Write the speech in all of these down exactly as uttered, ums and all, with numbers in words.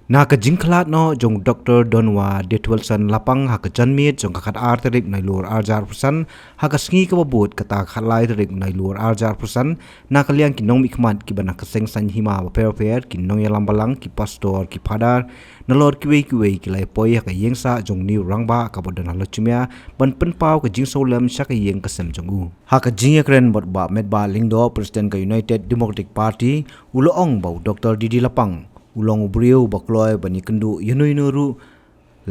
Na ka jingkhlad noh jong Doctor Donwa Detwelson Lapang ha ka janmiet jong ka khat ar tarik Nailur ar hajar arphew san, ha ka sngi kaba bud kata ka khat lai tarik Nailur ar hajar arphew san, na ka liang ki nongmihkhmat kiba na ka seng saiñ hima bapher bapher, ki nongïalam balang, ki pastor, ki phadar, nalor kiwei kiwei ki la ïa poi ha ka ïing sah jong une u rangbah kaba don ha Lachumia ban pynpaw ka jingsngewlem sha ka ïing ka sem jong u. Ha ka jingïakren bad u Bah Metbah Lyngdoh, President ka United Democratic Party, u la ong ba u Doctor D D Lapang u long u briew ba kloi ban ïakynduh ïano ïano ruh,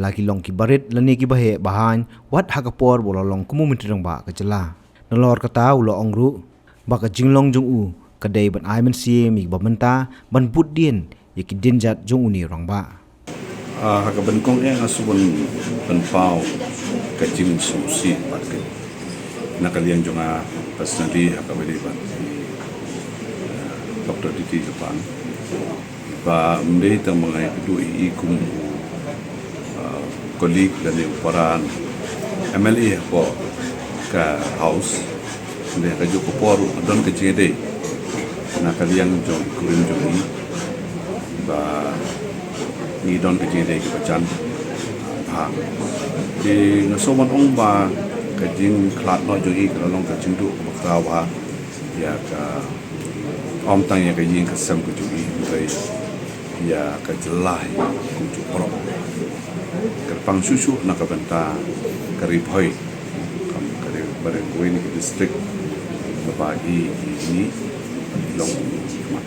la ki long kiba rit lane kiba heh ba haiñ, wat ha ka por ba u la long kum u Myntri Rangbah ka jylla. Nalor kata u la ong ruh ba ka jinglong jong u ka dei ban ai mynsiem ïa kiba mynta ban bud dien ïa ki dienjat jong une u rangbah. Ah, ha kaba nyngkong eh nga shu ban pynpaw ka jingsngewsih bad ka, na ka liang jong nga personally, ha kaba ïadei bad, ah, Doctor D D Lapang. Ba ym dei tang ba nga ïakynduh ïa i kum u, ah, colleague lane u para M L A hapoh ka House. Hynrei ha kajuh ka por ruh don ka jingïadei na ka liang jong i kurim jong i, ba ngi don ka jingïadei kaba jan bha. Te nga sngew ban ong ba ka jingkhlad noh jong i ka la long ka jingduh kaba khraw bha ïa ka, ym tang ïa ka ïing ka sem ka jong i, hynrei ïa ka jylla hi kumjuh baroh. Kyrpang shuh shuh na ka bynta ka Ri Bhoi, ka, ka Ri, ba ri kawei na ki district kaba i, i, i long khmat.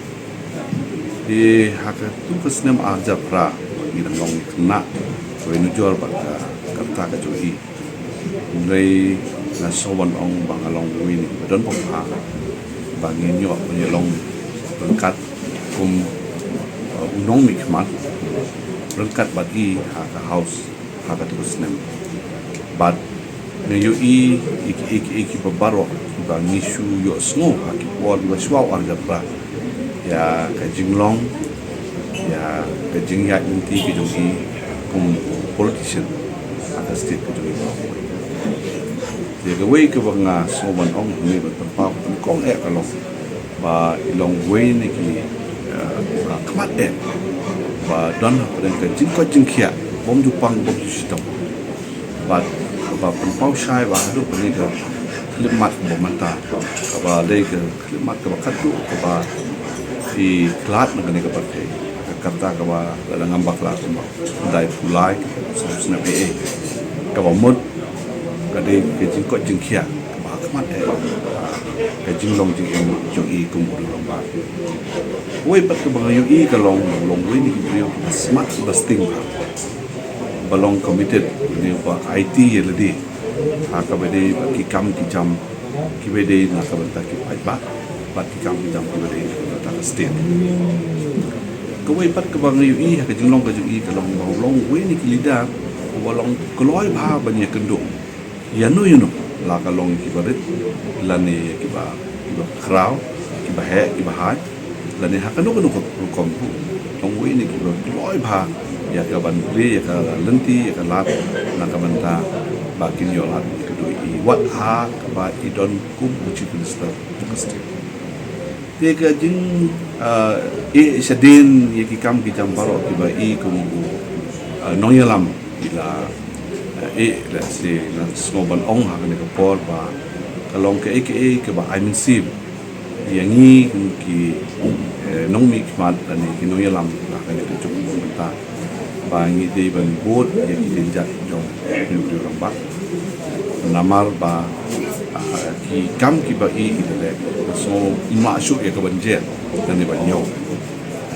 Te ha katu ka snem ar hajar phra ngi dang long khynnah, kawei nujor bad ka, ka rta ka jong i. Hynrei nga sngew ban ong ba nga long uwei na kiba don bha ba ngin ïoh ban ïalong ryngkat kum, uh, u nongmihkhmat ryngkat bad i ha ka House ha katu ka snem. Bad nga ïohi ïa ki, ïa ki, ïa kiba baroh kiba ngi shu ïohsngew ha ki por kiba shu wan ar hajar phra ïa ka jinglong, ïa ka jingïaid lynti ka jong i kum u politician ha ka state ka jong i. Te kawei kaba nga sngew ban ong hangne ban pynpaw ka nyngkong eh ka long ba i long uwei na ki, eh, ba khmat eh ba don hapdeng ka jingkoit jingkhiah bym ju pang bym ju shitom. Bad ba pynpaw shai ba haduh kane ka khyllipmat kaba mynta, kaba dei ka khyllipmat kaba khatduh kaba i khlad na kane ka pyrthei. Ka rta kaba la dang ngam bakla kumba dai pulai, sa snem eh, eh, kaba mut ka dei ka jingkoit jingkhiah kaba ha khmat eh ka jinglong jingim jong i kum u rangbah. Uwei pat kaba nga ïohi ka long, long uwei na ki briew kiba smat, kiba sting bha, ba long committed, ne ba aiti ïa lade ha kaba dei ba ki kam ki jam kiba dei na ka bynta ki paidbah bad ki kam ki jam kiba dei na ka bynta ka state. Kawei pat kaba nga ïohi ha ka jinglong ka jong i ka long ba u long uwei na ki leader uba long kloi bha ban ïakynduh ïano ïano, la ka long kiba rit lane kiba, kiba khraw, kiba heh, kiba haiñ, lane ha kano kano ka rukom ruh, long uwei na kiba kloi bha ïa ka ban plie ïa ka lynti, ïa ka lad na ka bynta ba kin ïoh lad ïa ka duh i wat ha kaba i don kum u Chief Minister jong ka state. Te ka jing, ah, eh, shadien ïa ki kam ki jam baroh kiba i kum u, ah, nongïalam i la, ah, eh, let's say, nga sngew ban ong ha kane ka por ba ka long kaei kaei kaba ai mynsiem ïa ngi kum ki, eh, nongmihkhmat lane ki nongïalam ha kane ka juk mynta. Ba ngi dei ban bud ïa ki jingjia jong une u rangbah. Namar ba, ah, ki kam kiba i i leh, so ym lah shuh ïa ka ban jer lane ban ñiew.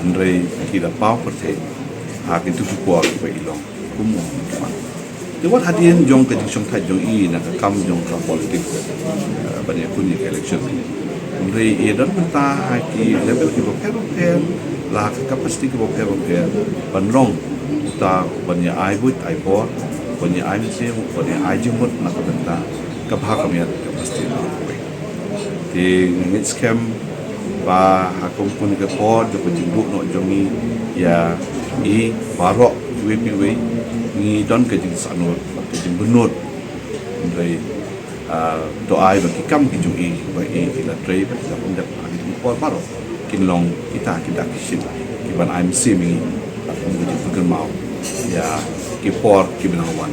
Hynrei ki da paw pyrthei ha kitu ki por kiba i long kum u rangbah. Te wat hadien jong ka jingshongthait jong i na ka kam jong ka politics, eh, ban ïakhun ïa ka election. Hynrei i don mynta ha ki level kiba pher bapher, la ha ka capacity kiba pher bapher, ban long uta uban ïa ai buit ai bor, uban ïa ai mynsiem, uban ïa ai jingmut na ka bynta ka bha ka miat ka capacity baroh kawei. Te nga ngeit skhem ba ha kum kane ka por jong ka jingduh noh jong i ïa i baroh iwei pa iwei ngi don ka jingsangeh bad ka jingbynnud. Hynrei, ah, to ai ba ki kam ki jong i ba i ki la trei ba ki la pyndep ha kine ki por baroh kin long kita kita ki shin kiban ai mynsiem ïa ngi bad Kyrmaw ïa ki por kiba nang wan.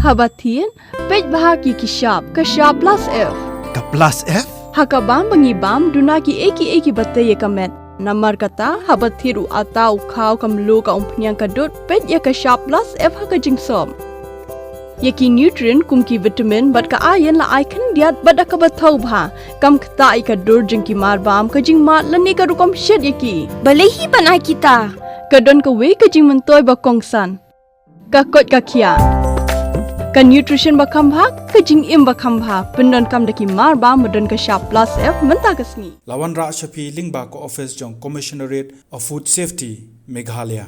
Haba thied, peit bha ki ki shap, ka shap plus F. Ka plus F? Ha ka bam ba ngi bam, duna ki ei ki ei kiba tei ïa ka met. Namar kata, haba thied u atta, u khaw, ka mluh, ka umphniang, ka dud, peit ïa ka shap plus F ha ka jingsop. Ïa ki nutrient kum ki vitamin bad ka iron la ai khyndiat bad da kaba thaw bha. Kam ktah ïa ka dur jong ki mar bam, ka jingmad lane ka rukom shet ïa ki. Balei hi ban ai kita? Ka don kawei ka jingmyntoi ba kongsan. Ka koit ka khiah. Ka nutrition ba kham bha, ka jingim ba kham bha. Pyndonkam da ki mar bam ba don ka shap plus F mynta ka sngi. La wanrah sha phi lyngba ka office jong Commissionerate of Food Safety, Meghalaya.